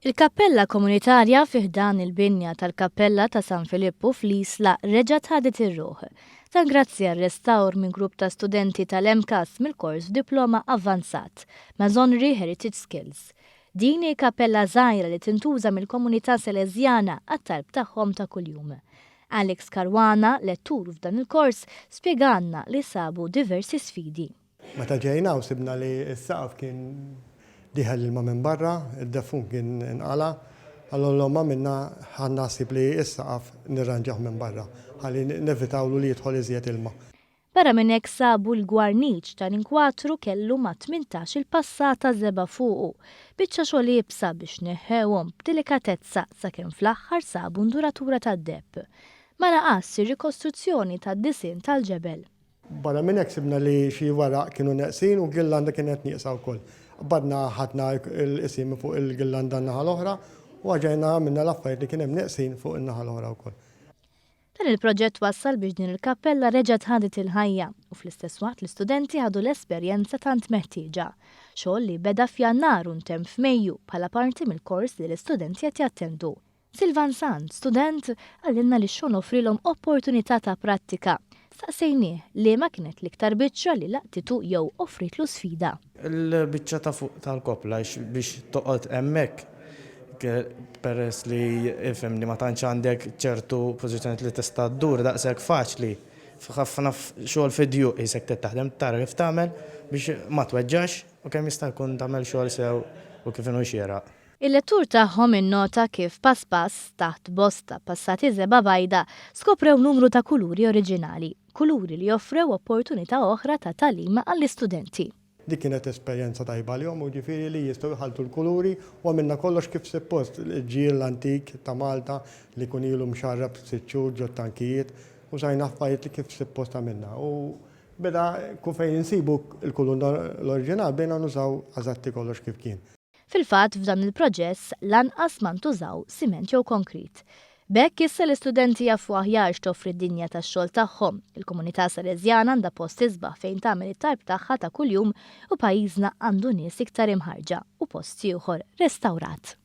Il-kappella komunitarja fi ħdan il-binja tal-Kappella ta' San Filippu fl-Isla reġgħet ħadet ir-ruħ. Dan grazzi għar-restawr minn grupp ta' studenti tal-MCAST mill-kors f'Diploma Avvanzat, Masonry Heritage Skills. Din hi kappella żgħira li tintuża mill-komunità Seleżjana għat-talb tagħhom ta' kuljum. Alex Caruana, lettur f'dan il-kors, spjegalna li sabu diversi sfidi. Meta ġejna hawn sibna li s-saqaf kien dieħel l-ilma minn barra, id-deffun kien inqala', allura l-għomma minna ħadna ħsieb li s-saqaf nirranġawh minn barra ħalli nevitawlu li jidħol iżjed ilma. Barra minn hekk sabu l-gwarniċ tal-inkwatru kellu ma' 18-il passata żebgħa fuqu, biċċa xogħol iebsa biex neħħewhom b'delikatezza sakemm fl-aħħar sabu nduratura tad-deheb. Ma naqasx ir-rikostruzzjoni tad-disinn tal-ġebel. Barra minn hekk sibna li xi weraq kienu neqsin u girlanda kienet nieqsa wkoll. Qbadna ħadna l-qisien minn fuq il-girlanda n-naħa l-oħra u għaġajna għamilna l-affarijiet li kien hemm neqsin fuq in-naħa l-oħra wkoll. Dan il-proġett wassal biex din il-kappella reġgħet ħadet il-ħajja u fl-istess waqt l-istudenti ħadu l-esperjenza tant meħtieġa. Xogħol li beda f'Jannar u ntemm f'Mejju bħala parti mill-kors li l-istudenti qed jattendu. Silvan Sant, student, qalilna li x-xogħol offrielhom opportunità ta' prattika. Staqsejnieh liema kienet l-iktar biċċa li laqtitu jew offrietlu sfida. Il-biċċa ta' fuq tal-koppla għax biex toqgħod hemmhekk peress li ifhimni ma tantx għandek ċertu pożizzjonijiet li tista' ddur daqshekk faċli. Ħafna xogħol fid-djuq qisek trid taħdem tara kif tagħmel biex ma tweġġax u kemm jista' jkun tagħmel xogħol sew u kif inhu xieraq. Il-lettur tagħhom innota kif pass pass, taħt bosta passati żebgħa bajda, skoprew numru ta' kuluri oriġinali, kuluri li offrew opportunità oħra ta' tagħlim għall-istudenti. Dik kienet esperjenza tajba għalihom, jiġifieri li jistgħu jħalltu l-kuluri u għamilna kollox kif suppost, il-ġir l-antik ta' Malta li jkun ilu mxarrab sitt xhur ġot-tankijiet, użajna affarijiet li kif suppost għamilna u beda kull fejn insibu l-kulur l-oriġinal bdejna nużaw eżatti kollox kif kien. Fil-fatt, f'dan il-proġess lanqas ma ntużaw siment jew konkrit. B'hekk issa l-istudenti jafu aħjar x'toffri d-dinja tax-xogħol tagħhom, il-komunità Sależjana għandha post isbaħ fejn tagħmel it-talb tagħha ta' kuljum u pajjiżna għandu nies iktar imħarrġa u post ieħor restawrat.